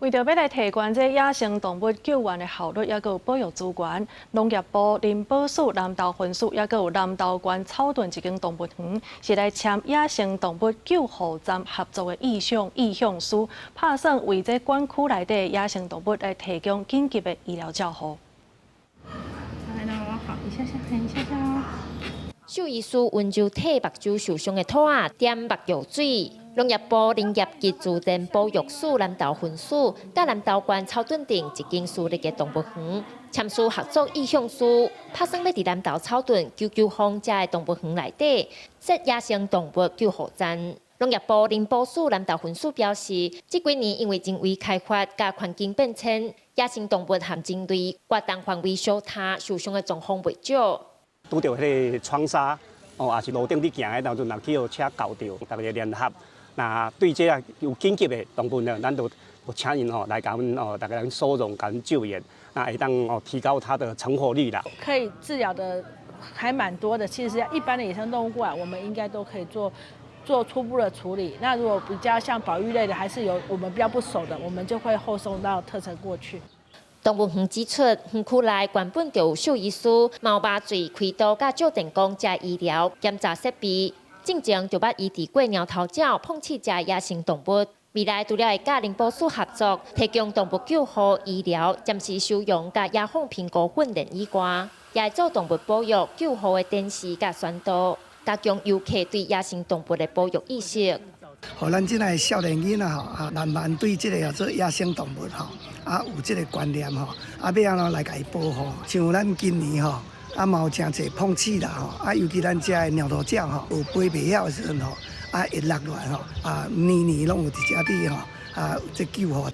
為著欲來提懸這野生動物救援的效率，抑閣有保育資源，農業部林保署南投分署抑閣有南投縣草屯一間動物園，是來簽野生動物救護站合作的意向書，拍算為這管區內底野生動物來提供緊急的醫療照護。來咯，好，一下下，一下下哦。獸醫師溫柔替目睭受傷的兔仔點目藥水。農業部林業及自然保育署南投分署，佮南投縣草屯鎮一間私立的動物園簽署合作意向書，拍算欲佇南投草屯九九峰遮的動物園內底設野生動物救護站。農業部林保署南投分署表示，這幾年因為人為開發佮環境變遷，野生動物和人類活動範圍相差，受傷的狀況袂少。拄著彼个窗紗哦，抑是路頂佇行的當陣，若去予車轎著，逐家聯合。若對這个有緊急的動物呢，咱就請𪜶吼來共阮哦，逐家人收容、共救援，那會當哦提高它的成活率啦。可以治療的還蠻多的，其實一般的野生動物過來，我們應該都可以做初步的處理。那如果比較像保育類的，還是有我們比較不熟的，我們就會後送到特車過去。動物園指出，園區內原本就有獸醫師、貓麻醉、開刀、佮照電光遮醫療檢查設備。進前就捌醫治過貓頭鳥、碰刺遮野生動物。未來除了會佮林保署合作，提供動物救護、醫療、暫時收容、佮野放評估訓練以外，也會做動物保育、救護的展示佮宣導，加強遊客對野生動物的保育意識。予咱這的少年囡仔吼，啊，慢慢對這個叫做野生動物吼，啊，有這個觀念吼，啊，欲按怎來共伊保護？像咱今年吼，啊，嘛有誠濟碰刺啦吼，啊，尤其咱遮的貓頭鳥吼，有飛袂曉的時陣吼，啊，會落來吼，啊，年年攏有佇遮佇吼，啊，這救護。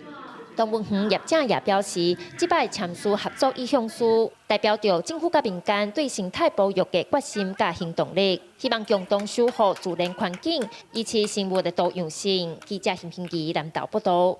動物園業者也表示，這擺簽署合作意向書，代表著政府佮民間對生態保育的決心佮行動力，希望共同守護自然環境，維持生物的多樣性。記者邢平儀南投報導。